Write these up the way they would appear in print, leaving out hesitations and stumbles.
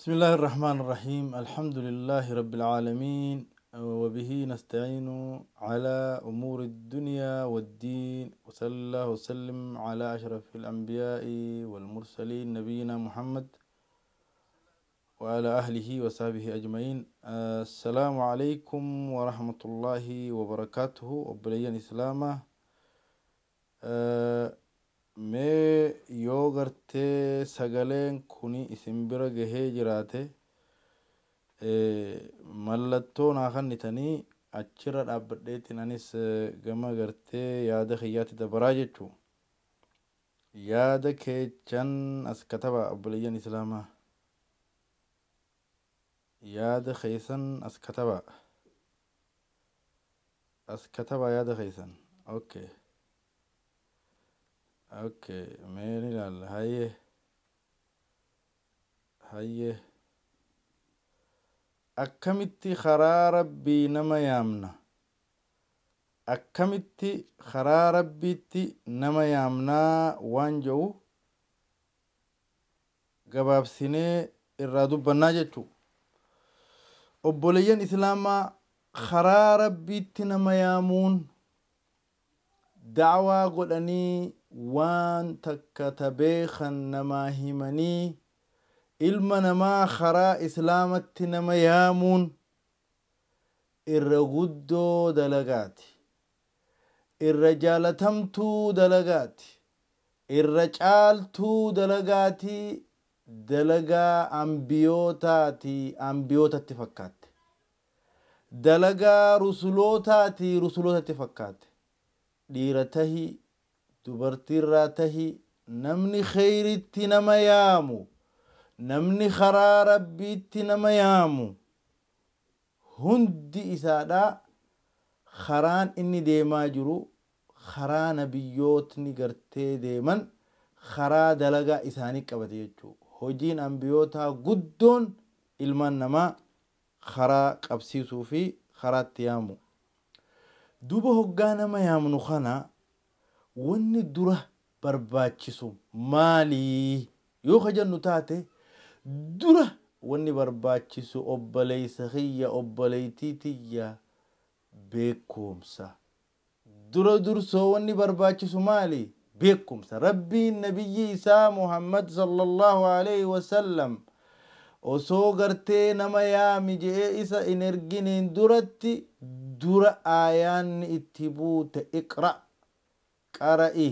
بسم الله الرحمن الرحيم، الحمد لله رب العالمين، وبه نستعين على أمور الدنيا والدين، وصلى الله وسلم على أشرف الأنبياء والمرسلين نبينا محمد وعلى أهله وصحبه أجمعين. السلام عليكم ورحمة الله وبركاته. Obboleeyyan Islaamaa, mee yoo gartee sagaleen kuni isin bira gahee jiraate mallattoo naa kennitanii achirra dhaabbadheetiin anis gama gartee yaada kiyyaatti dabaraa jechuu. Yaada keechan as kataba, obboleeyyan Islaamaa. Yaada keessan as kataba. As kataba yaada keessan. Okay. Okay, mee ni ilaalla. Hayyee. Hayyee. Akkamitti karaa Rabbii nama yaamna? Akkamitti karaa Rabbiitti nama yaamnaa waan jedhu gabaabsinee irraa dubbannaa jechuu. Obboleeyyan Islaamaa, karaa Rabbiitti nama yaamuun da'waa godhanii waan takka ta beekan namaa himanii ilma namaa karaa Islaamatti nama yaamuun irra guddoo dalagaati. Irra jaalatamtuu dalagaati. Irra caaltuu dalagaati. Dalagaa ambiyootaati, ambiyootatti fakkaatte. Dalagaa rusulootaati, rusulootatti fakkaatte. Dhiira tahi, dubartiirraa tahi, namni kheyritti nama yaamu, namni karaa Rabbiitti nama yaamu hundi isaadha karaan inni deemaa jiru karaa nabiyyootni gartee deeman, karaa dalagaa isaanii qabate jechuu. Hojiin ambiyootaa guddoon ilmaan namaa karaa qabsiisuu fi karaatti yaamu. Duuba hoggaa nama yaamnu kana wanni dura barbaachisu maalii yoo ka jennu taate, dura wanni barbaachisu, obboleeysa kiyya, obboleeytii tiyya, beekumsa. Dura dursoo wanni barbaachisu maali? Beekumsa. Rabbiin nabiyyi isaa Muhammad sallallahu alaihi wasallam osoo gartee nama yaami je'ee isa in erginiin duratti, dura aayaanni itti buute "Iqra", qara'i,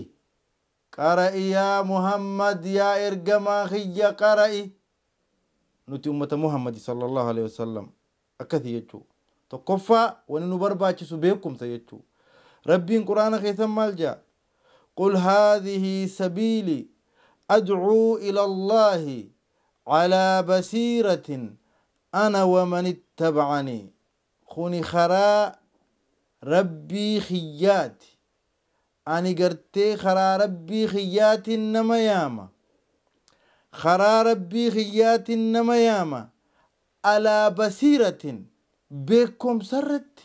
qara'i yaa Muhammad, yaa ergamaa kiyya, qara'i. Nuti ummata Muhammadi sallallahu alaihi wasallam akkasi jechuu. Tokkoffaa wani nu barbaachisu beekumsa jechuu. Rabbiin Quraana keessan maal jaa? "قل هذه سبيلي أدعو إلى الله على بصيرة أنا ومن اتبعني." Kuni karaa Rabbii kiyyaati. Ani gartee karaa Rabbii kiyyaatiin nama yaama. Karaa Rabbii kiyyaatiin nama yaama. على بصيرة, beekumsarratti,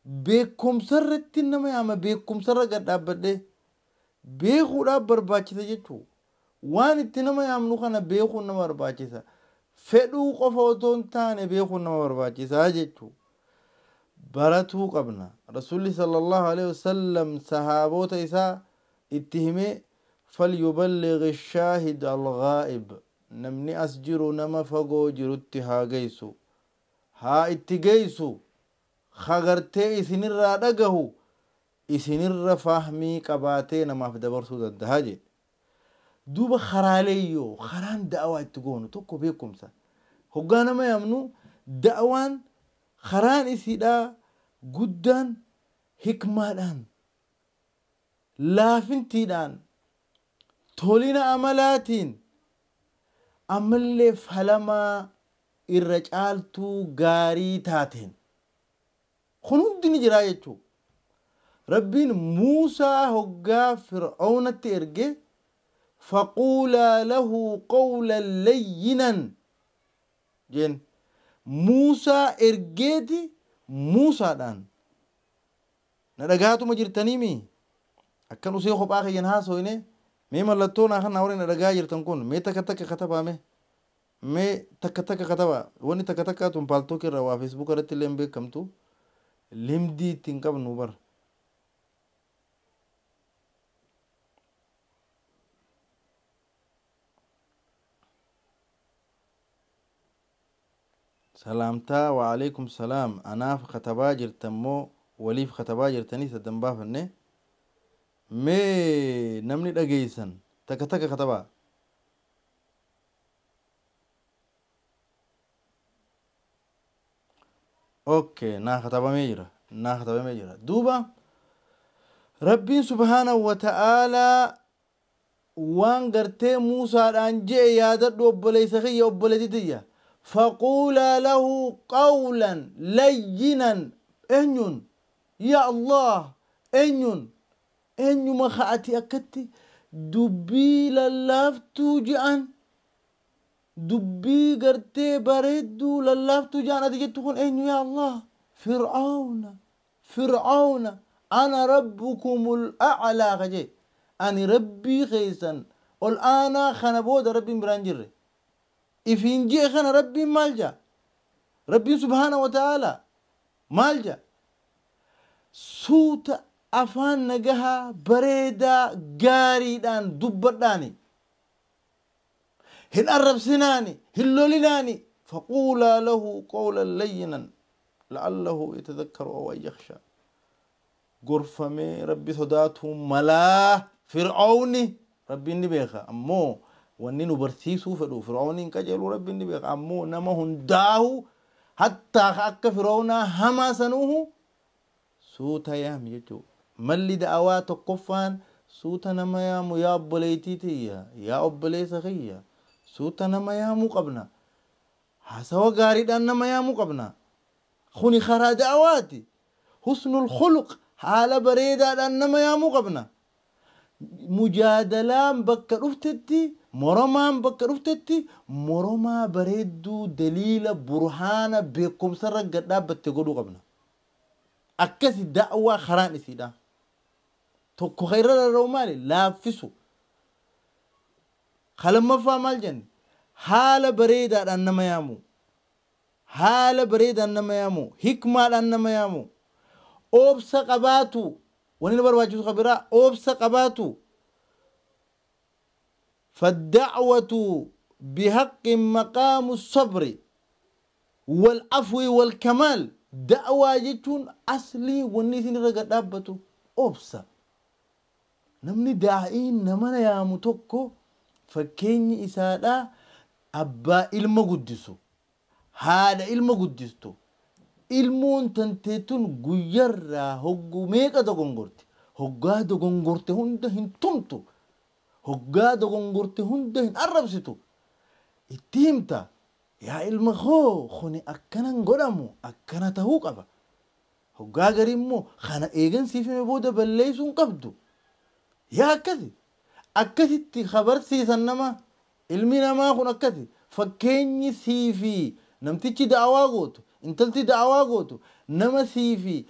beekumsarratti nama yaama. Beekumsarra gad dhaabbadhee beekuudhaaf barbaachisa jechuu. Waan itti nama yaamnu kana beekuun nama barbaachisa. Fedhuu qofa otoo hin taane beekuun nama barbaachisaa jechuu. Baratuu qabna. Rasuulli sallallahu alaihi wasallam sahaabota isaa itti himee, "فليبلغ الشاهد الغائب." Namni as jiru nama fagoo jirutti haa geessu, haa itti geessu. Hagartee isinirraa dhagahu isinirra fahmii qabaatee namaaf dabarsuu danda'a jedhe. Duuba karaaleeyyoo karaan da'awaa itti goonu tokko beekumsa. Hoggaa nama yaamnu da'awaan karaan isiidhaa guddaan hikmaadhaan, laafintiidhaan, tolina amalaatiin, ammallee falamaa irra caaltuu gaarii taateen. Kun hundi ni jiraa jechuu. Rabbiin Muusaa hoggaa Fir'aawnatti erge, "فقولا له قولا لينا" jeen. Muusaa ergeeti Muusaadhaan. Na dhagaatuma jirtaniimi? Akkan usee kophaa kiyyan haasoyne. Mee mallattoo naa kana warri na dhagaa jirtan kun mee takka takka katabame. Mee takka takka kataba. Wanni takka takkaa tun Paltalk irra waa Facebook irratti illee hin beekamtu. Limdii ittiin qabnu bar. Salaamtaa wa alaikum salaam. Anaaf katabaa jirtan moo waliif katabaa jirtanii saddan baafanne? Mee namni dhageessan takka takka katabaa. Okay, naa katabamee jira. Naa katabamee jira. Duuba Rabbiin subhaanahu wa ta'aalaa waan gartee Muusaadhaan je'e yaadadhu, obboleessa kiyya, obboleetti tiyya. Faquulaa lahu qawlan layyinan. Eenyuun? Yaa Allah, eenyuun? Eenyuma ka'ati akkatti dubbii lallaaftuu je'an, dubbii gartee bareedduu lallaaftuu je'an ati jettu kun eenyu, yaa Allah? Fir'aawna. Fir'aawna ana rabbukumul a'laa ka jee, ani rabbii keessan ol aanaa, kana booda rabbiin biraan jirre ifiin jee kana rabbiin maal jaa? Rabbiin subhaana wa ta'aalaa maal jaa? Suuta afaan nagahaa bareedaa gaariidhaan dubbadhaani, hin arrabsinaani, hin lolinaani. Faquulaa lahu qawlan layyinan la'allahu yatadhakkaru aw an yakhsha. Gorfamee rabbi sodaatuu malaa fir'aawni rabbiin ni beeka. Ammoo wanni nu barsiisuu fedhu, fir'aawni hin qajeeluu rabbiin ni beeka, ammoo nama hundaahu hattaa ka akka fir'aawnaa hamaa sanuuhu suuta yaami jechuu. Malli da'awaa tokkoffaan suuta nama yaamu. Yaa obboleettii tiyya, yaa obboleessa kiyya, suuta nama yaamuu qabna, haasawa gaariidhaan nama yaamuu qabna. Kuni karaa da'awaati. Husnul khuluq, haala bareedaadhaan nama yaamuu qabna. Mujaadalaan bakka dhuftetti, moromaan bakka dhuftetti, moromaa bareedduu daliila burhaana beekumsarra gad dhaabbatte godhuu qabna. Akkasi da'waa karaan isiidha. Tokko ka irra rarra'u maali? Laaffisu. Ka lammaffaa maal jenne? Haala bareedaadhaan nama yaamu, haala bareedaan nama yaamu, hikmaadhaan nama yaamu, obsa qabaatu. Wani na barbaachisu ka biraa obsa qabaatu. فالدعوة بحق مقام الصبر والعفو والكمال. دعوة jechuun aslii wanni isin irra gad dhaabbatu obsa. Namni daa'iin nama yaamu tokko fakkeenyi isaadha abbaa ilma guddisu, haadha ilma guddistu. Ilmoon tanteetun guyyarraa hogguu meeqa dogongorte? Hoggaa dogongorte hunda hin tumtu, hoggaa dogongorte hunda hin arrabsitu. Itti himta: yaa ilma koo, kuni akkanan godhamu, akkana tahuu qaba. Hoggaa garii immoo kana eegan siif hime booda balleessuu hin qabdu. Yaa akkasi akkasitti kabarsiisan nama. Ilmi namaa kun akkasi. Fakkeenyi siifi namtichi da'awaa gootu, intalti da'awaa gootu, nama siifi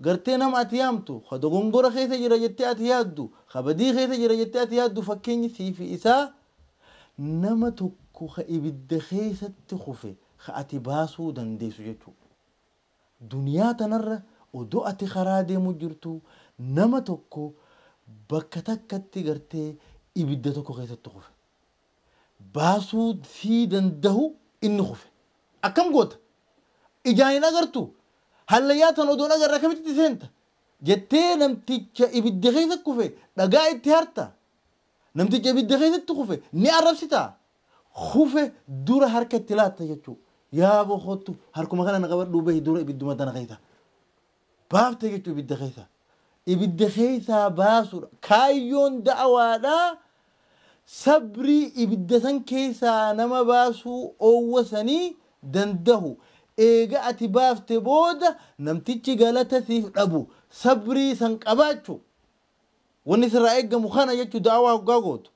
gartee nama ati yaamtu ka dogongora keessa jira jettee ati yaaddu, ka badii keessa jira jettee ati yaaddu, fakkeenyi siifi isaa nama tokko ka ibidda keessatti kufe ka ati baasuu dandeessu jechuudha. Duniyaa tanarra odoo ati karaa deemu jirtu nama tokko bakka takkatti gartee ibidda tokko keessatti kufe. Baasuu sii danda'u inni kufe. Akkam goota? Ijaan hin agartu. Hallayyaa tan odoon agarra akkamitti seenta? Jettee namticha ibidda keessa kufe dhagaa itti harta. Namticha ibidda keessatti kufe ni arrabsita. Kufe dura harka itti laatta jechuudha. Yaa boqottu, harkuma kana na qabadhuu bahi, dura ibidduma tana keessa. Baafte jechuudha ibidda keessa. Ibidda keessaa baasuudha. Kaayyoon da'awaadhaa sabrii ibidda san keessaa nama baasuu oowwa sanii dandahu. Eega ati baafte booda namtichi galata siif dhabu sabrii san qabaachuu. Wanni sirraa eeggamu kana jechuu da'awaa hoggaa gootu.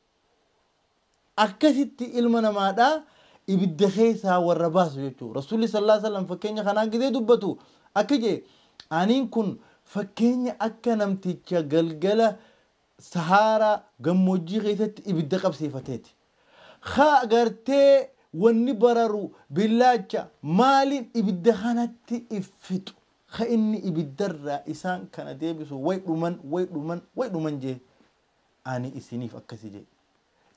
Akkasitti ilma namaadhaa ibidda keessaa warra baasu jechuudha. Rasuulli sallallahu alaihi wasallam fakkeenya kanaan gidee dubbatu akka jee, aniin kun fakkeenya akka namticha galgala Sahaaraa gammoojjii keessatti ibidda qabsiifateeti. Haa gartee Wanni bararu billaacha maaliin ibidda kanatti iffixu ka inni ibiddarraa isaan kana deebisu way dhuman way dhuman way dhuman jee ani isiniif akkasi jee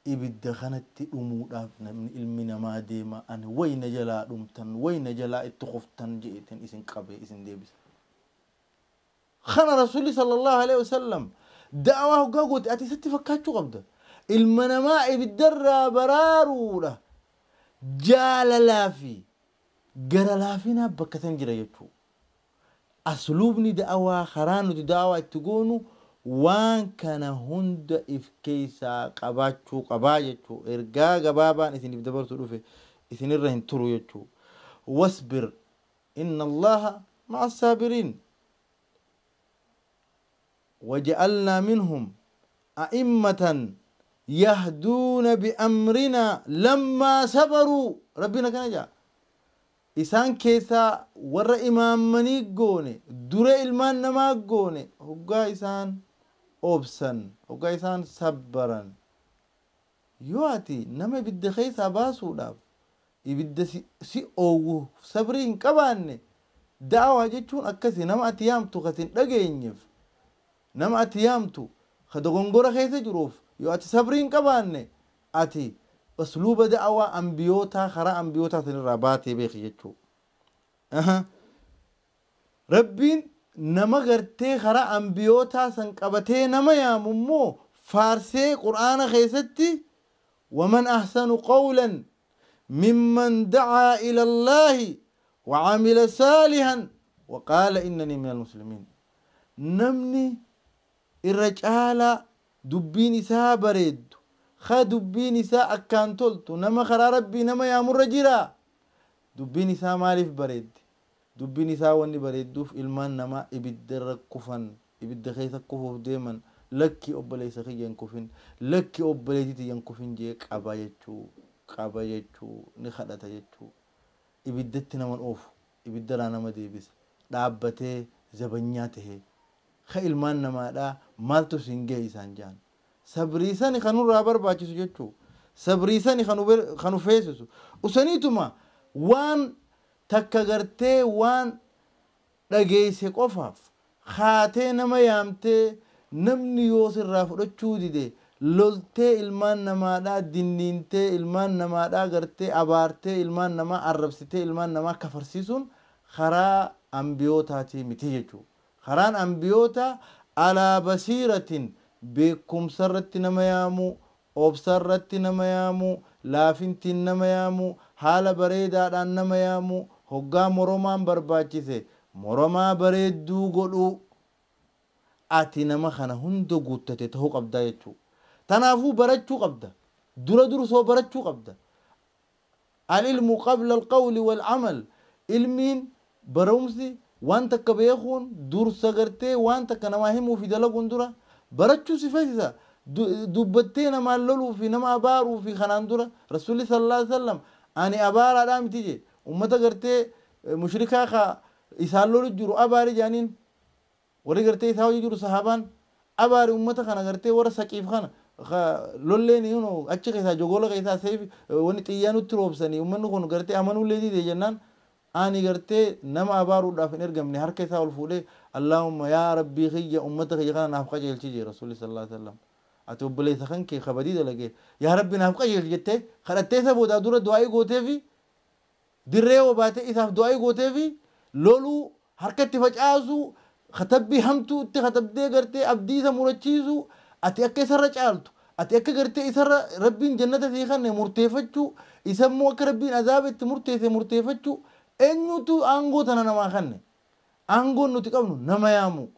ibidda kanatti dhumuudhaaf namni ilmi namaa deema ani way na jalaa dhumtan way na jalaa itti kuftan jeetin isin qabee isin deebisa. Kana Rasuulli sallallahu alaihi wasallam da'awaa hoggaa goote ati isatti fakkaachuu qabda. Ilma namaa ibiddarraa baraaruudha. Jaalalaa fi gara laafinaa bakka san jira jechuudha. Asluubni da'awaa karaa nuti da'awaa itti goonu waan kana hunda if keessaa qabaachuu qabaa jechuudha. Ergaa gabaabaan isiniif dabarsu dhufe isinirra hin turu jechuudha. Wasbir inna Allaha ma'a saabiriin. وجعلنا منهم أئمة يهدون بأمرنا لما صبروا ربنا كان جاء إسان كيسا ور إمام مني قوني در إلمان نما قوني هقا إسان أوبسن هقا إسان صبرا يواتي نما بدخيسا باسو داب ibidda si oowwu sabrii hin qabaanne da'awaa jechuun akkasi nama ati yaamtu kasin dhageenyeef nama ati yaamtu ka dogongora keessa jiruuf yoo ati sabrii hin qabaanne ati usluuba da'awaa ambiyootaa karaa ambiyootaa sanirraa baatee beeki jechuu. Rabbiin nama gartee karaa ambiyootaa san qabatee nama yaamu immoo faarsee qur'aana keessatti waman ahsanu qawlan ممن دعا إلى الله وعمل صالحا وقال إنني من المسلمين. نمني الرجال دبين إساء بريد خا دبين إساء أكان تلتو نما خرا ربي نما يامر جرا دبين إساء مالف بريد دبين إساء واني بريد دوف إلمان نما إبدر كفن إبد خيث كفوف ديما لكي أبليس خي ينكفن لكي أبليتي ينكفن جيك أبا يتشو qaba jechuu ni kadhata jechuu ibiddatti naman oofu ibiddarraa nama deebisa dhaabbatee zabanyaa tahee ka ilmaan namaadhaa maaltu siin ga'e isaan jaan sabriisani kanurraa barbaachisu jechuu sabriisani kanu feesisu usaniituma waan takka gartee waan dhageesse qofaaf haatee nama yaamtee namni yoo sirraa fudhachuu dide loltee ilmaan namaadhaa dinniintee ilmaan namaadhaa gartee abaartee ilmaan namaa arrabsitee ilmaan namaa kafarsiisuun karaa ambiyootaatii miti jechuudha. Karaan ambiyootaa alaa basiiratiin beekumsarratti nama yaamuu, obsarratti nama yaamuu, laafintiin nama yaamuu, haala bareedaadhaan nama yaamuu, hoggaa moromaan barbaachise moromaa bareedduu godhuu ati nama kana hunda guuttate ta'uu qabdaa jechuudha. Tanaafuu barachuu qabda. Dura dursoo barachuu qabda. Al-ilmu qabla al-qawli wal-amal. Ilmiin barumsi waan takka beekuun dursa gartee waan takka namaa himuu fi dalaguun dura barachuu si feesisa. Dubbattee namaan loluu fi nama abaaruu fi kanaan dura Rasuulli sallallahu alaihi wasallam ani abaaraadhaa miti jee ummata gartee mushrikaa ka isaan lolu jiru abaari jaaniin warri gartee isaa hojii jiru sahaabaan abaari ummata kana gartee warra saqiif kana lolleen yuno achi keessaa jogola keessaa seefi wanni xiyyaa nutti roobsanii ummanni kun gartee amanuullee dide jennaan ani gartee nama abaaruudhaaf hin ergamne harka isaa ol fuudhee Allahumma yaa rabbii kiyya ummata kiyya kana naaf qajeelchi jee Rasuulli sallallahu alaihi wasallam ati obboleessa kan kee kabadii dalagee yaa rabbi naaf qajeelchi jettee kadhattee isa boodaa dura du'aa'ii gooteefi dirree obaatee isaaf du'aa'ii gooteefi loluu harkatti facaasuu katabbii hamtuu itti katabdee gartee abdii isa murachiisuu ati akka isarra caaltu ati akka gartee isarra rabbiin jannata sii kanne murteeffachuu isa immoo akka rabbiin azaaba itti murteesse murteeffachuu eenyutu aangoo tana namaa kanne aangoon nuti qabnu nama yaamu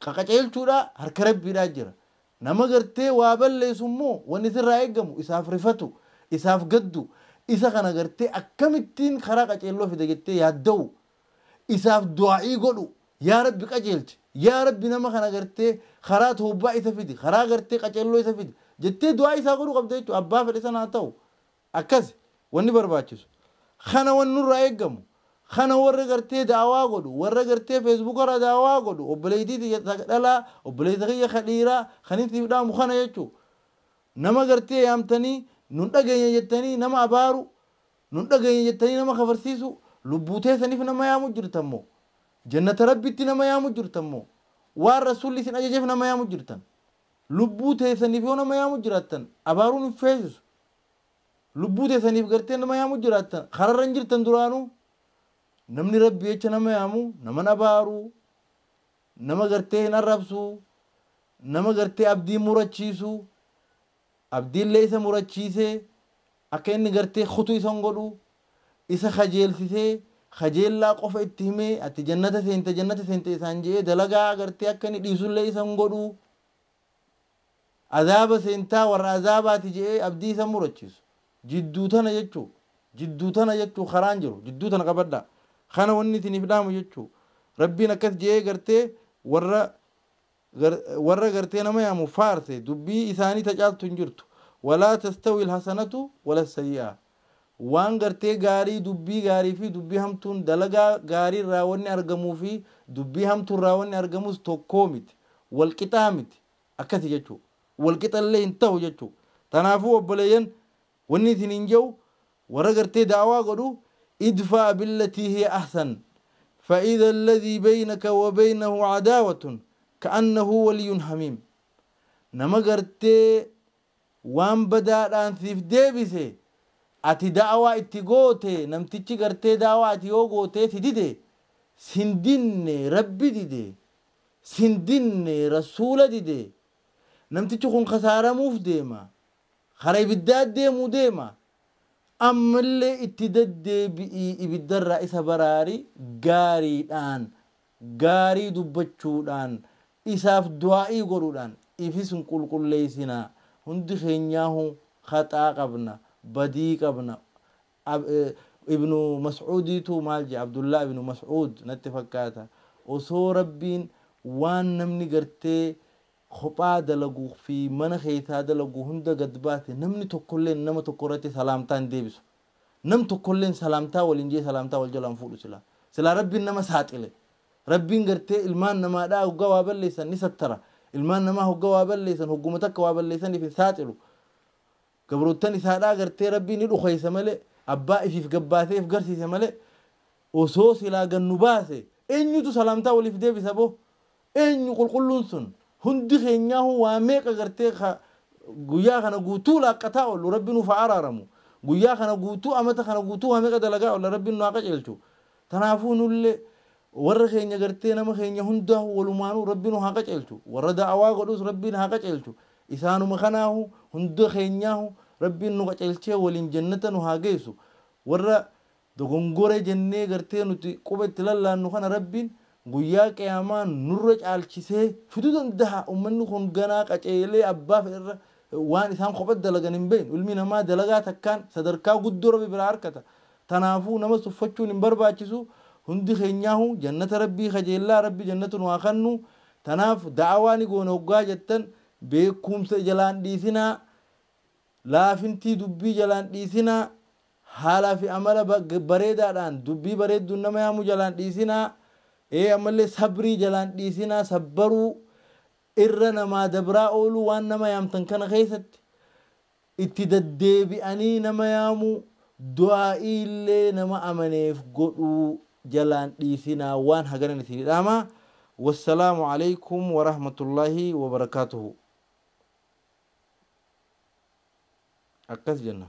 qaqaceelchuudha harka rabbiidhaa jira nama gartee waa balleessu immoo wanni sirraa eeggamu isaaf rifatu isaaf gaddu isa kana gartee akkamittiin karaa qaceelloo fida jettee yaadda'u isaaf du'aa'ii godhu yaa rabbi qajeelchi yaa rabbi nama kana gartee karaa toobbaa isa fidi karaa gartee qaceelloo isa fidi jettee du'aa isaa godhuu qabda jechuudha abbaa fedhe sana haa ta'u akkas wanni barbaachisu kana wanni nurraa eeggamu kana warra gartee daawaa godhu warra gartee feesbuukarra daawaa godhu obboleettii dhalaa obboleessa kiyya ka dhiiraa kan inni dhaamu kana jechuudha nama gartee yaamtanii nun dhageenya jettanii nama abaaru Nun dhageenye jettanii nama kafarsiisu, lubbuu teessaniif nama yaamu jirtan moo, jannata Rabbitti nama yaamu jirtan moo, waan Rasuulli isin ajajeef nama yaamu jirtan? Lubbuu teessaniif yoo nama yaamu jiraattan, abaaruun hin feesisu. Lubbuu teessaniif gartee nama yaamu jiraattan, kararra hin jirtan duraanuu. Namni Rabbi jecha nama yaamu naman abaaru, nama gartee hin arrabsu, nama gartee abdii murachiisu, abdiillee isa murachiisee akka inni gartee kutu isa hin godhu, isa kajeelsisee kajeellaa qofa itti himee, ati jannata seente, jannata seente isaan je'ee, dalagaa gartee akka inni dhiisullee isa hin godhu. Azaaba seentaa, warra azaabaati je'ee abdii isa murachiisu. Jidduu tana jechuu, jidduu tana jechuu, karaan jiru jidduu tana qabadhaa. Kana wanni isiniif dhaamu jechuu, Rabbiin akkas je'ee gartee warra gartee nama yaamu faarse, dubbii isaanii tacaaltu hin jirtu. Walaa tastawi alhasanatu wala sayyi'a. Waan gartee gaarii, dubbii gaarii fi dubbii hamtuun, dalagaa gaarii irraa wanni argamuu fi dubbii hamtuu irraa wanni argamus tokkoo miti, walqixaa miti akkasi jechuu, walqixallee hin ta'u jechuu. Tanaafuu obboleeyyan, wanni isin hin jedhu, warra gartee da'awaa godhu, idfaa billatii hiya ahsan فإذا الذي بينك وبينه عداوة كأنه ولي حميم. Nama gartee waan badaadhaan siif deebise, ati da'awaa itti goote, namtichi gartee da'awaa ati yoo gootee si dide, sin dinne Rabbi dide, sin dinne Rasuula dide, namtichi kun kasaaramuuf deema, kara ibiddaa deemuu deema. Ammallee itti deddeebi'ii ibiddarraa isa baraari gaariidhaan, gaarii dubbachuudhaan, isaaf du'aa'ii godhuudhaan. Ifis hin qulqulleessinaa. Hundi keenyaahu khaxaa qabna, badii qabna. Ibnu Mas'uudiitu maal jedhe? Abdullaa Ibnu Mas'uud natti fakkaata. Osoo Rabbiin waan namni gartee kophaa dalaguu fi mana keessaa dalagu hunda gad baase, namni tokkolleen nama tokko irratti salaamtaa hin deebisu. Nam tokkolleen salaamtaa waliin jee salaamtaa wal jalaan fuudhu silaa. Silaa Rabbiin nama saaxile. Rabbiin gartee ilmaan namaadhaa hoggaa waa balleessan ni sattara. Ilmaan namaa hoggaa waa balleessan, hogguma takka waa balleessaniif hin saaxilu. Gabroottan isaadhaa gartee Rabbiin ni dhukeessa malee, abbaa ifiif gabbaasee if garsiise malee, osoo silaa gannu baase eenyutu salaamtaa waliif deebisa boo? Eenyu qulqulluun sun? Hundi keenyaahu waa meeqa gartee guyyaa kana guutuu laaqqataa oolu, Rabbi nuuf haa araaramu. Guyyaa kana guutuu, amata kana guutuu waa meeqa dalagaa oolla, Rabbiin nu haa qajeelchu. Tanaafuu nullee warra keenya gartee nama keenya hundaa walumaanuu Rabbi nu haa qajeelchu. Warra da'awaa godhus Rabbiin haa qajeelchu. Isaanuma kanaahu hunda keenyaahu Rabbiin nu qajeelchee waliin jannata nu haa geessu. Warra dogongore jennee gartee nuti quba itti lallaannu kana Rabbiin guyyaa qiyaamaa nurra caalchisee fiduu danda'a. Ummanni kun ganaa qaceelee abbaa fedherra waan isaan kophatti dalagan hin beeknu. Ilmi namaa dalagaa takkaan sadarkaa guddoo Rabbi biraa harkata. Tanaafuu nama tuffachuun hin barbaachisu. Hundi keenyaahu jannata Rabbii kajeellaa, Rabbi jannatu nu haa kennu. Tanaaf da'awaa ni goona hoggaa jettan, beekumsa jalaan dhiisinaa, laafintii dubbii jalaan dhiisinaa, haalaa fi amala bareedaadhaan dubbii bareedduun nama yaamu jalaan dhiisinaa. Ammallee sabrii jalaan dhiisinaa, sabbaruu irra namaa dabraa ooluu, waan nama yaamtan kana keessatti itti deddeebi'anii nama yaamuu, du'aa'ii illee nama amaneef godhuu jalaan dhiisinaa. Waan haganan isinii dhaamaa. Wassalaamu alaykum warahmatullaahi wabarakaatuhu. Akkas jenna.